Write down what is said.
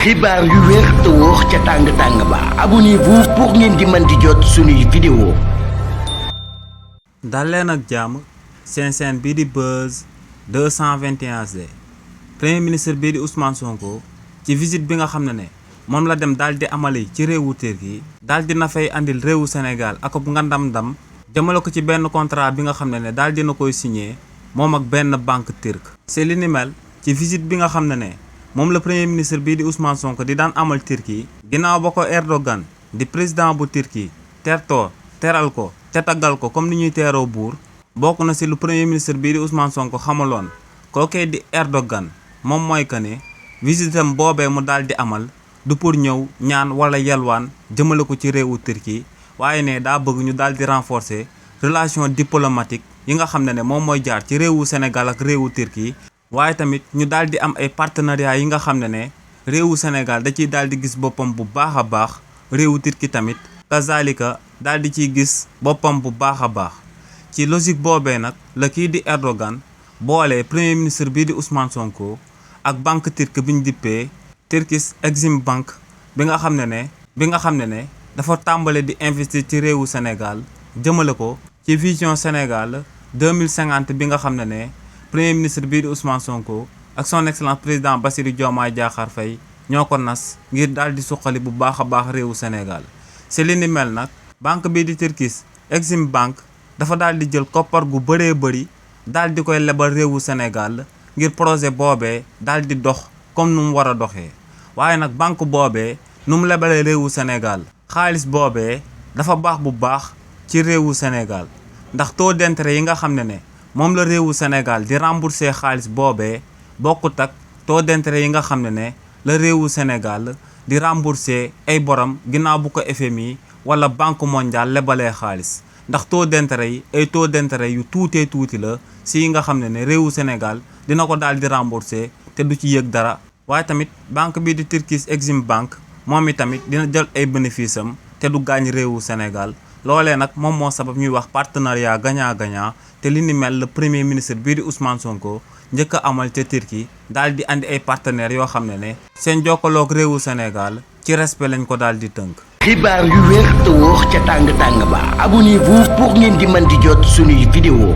xibaar yu wér te wóor ca tàng-tàng ba abonnez-vous pour ngeen di mën di jot suñuy vidéo. dal leen ak jàmm seen chaîne bii di Buzz 221 premier ministre bii di Ousmane Sonko ci visite bi nga xam ne moom la dem daal di amali ci réewu Turquie daal di na fay andil réewu Sénégal ak bu ngandam-ndam jëmale ko ci benn contrat bi nga xam ne daal dina koy signé moom ak benn banque turque. c'est li ni mel ci visite bi nga xam ne moom la premier ministre bii di Ousmane Sonko di daan amal Turquie ginnaaw ba ko Erdogan di président bu Turquie teral ko te taggal ko comme ni ñuy teeroo buur bokk na ci lu premier ministre bii di Ousmane Sonko xamaloon kookee di Erdogan moom mooy que ne visitam boobee mu daal di amal du pour ñëw ñaan wala yalwaan jëmale ko ci réewu Turquie waaye ne daa bëgg ñu daal di renforcer relation diplomatique yi nga xam ne moom mooy jaar ci réewu Sénégal ak réewu Turquie. waaye tamit ñu daal di am ay partenariats yi nga xam ne réewu Sénégal da ciy daal di gis boppam bu baax a baax réewu Turquie tamit kazalika daal di ciy gis boppam bu baax a baax ci logique boobee nag la kii di Erdogan boole premier ministre bii di Ousmane Sonko ak banque turque bi ñu dippee Turkish Exim Bank bi nga xam ne dafa tàmbale di investir ci réewu Sénégal jëmale ko ci vision Sénégal 2050 bi nga xam ne premier ministre bii di Ousmane Sonko ak son excellence président Bassirou Diomaye Diakhar Faye ñoo ko nas ngir daal di suqali bu baax a baax réewu Sénégal. ci li ni mel nag banque bii di Turkish Exim Bank dafa daal di jël koppar gu bëree bëri daal di koy lebal réewu Sénégal ngir projet boobee daal di dox comme nu mu war a doxee waaye nag banque boobee nu mu lebalee réewu Sénégal xaalis boobee dafa baax bu baax ci réewu Sénégal ndax taux d'intérêt yi nga xam ne moom la réewu Sénégal di rembourser xaalis boobee bokkut ak taux d'intérêt yi nga xam ne la réewu Sénégal di rembourser ay borom ginnaaw bu ko FMI wala banque mondiale lebalee xaalis ndax taux d'intérêt yi ay taux d'intérêt yu tuuti la si yi nga xam ne réewu Sénégal dina ko daal di rembourser te du ci yëg dara waaye tamit banque bii di Turkish Exim Bank moom i tamit dina jël ay bénéfice am te du gaañ réewu Sénégal loolee nag moom moo sabab ñuy wax partenariat gagnant-gagnant te li ni mel le premier ministre bii di Ousmane Sonko njëkk a amal ca Turquie daal di andi ay partenaires yoo xam ne seen jokkaloog réewu Sénégal ci respect lañ ko daal di tënk. xibaar yu wér te wóor ca tàng-tàng ba abonnez-vous pour ngeen di mën di jot suñuy vidéo.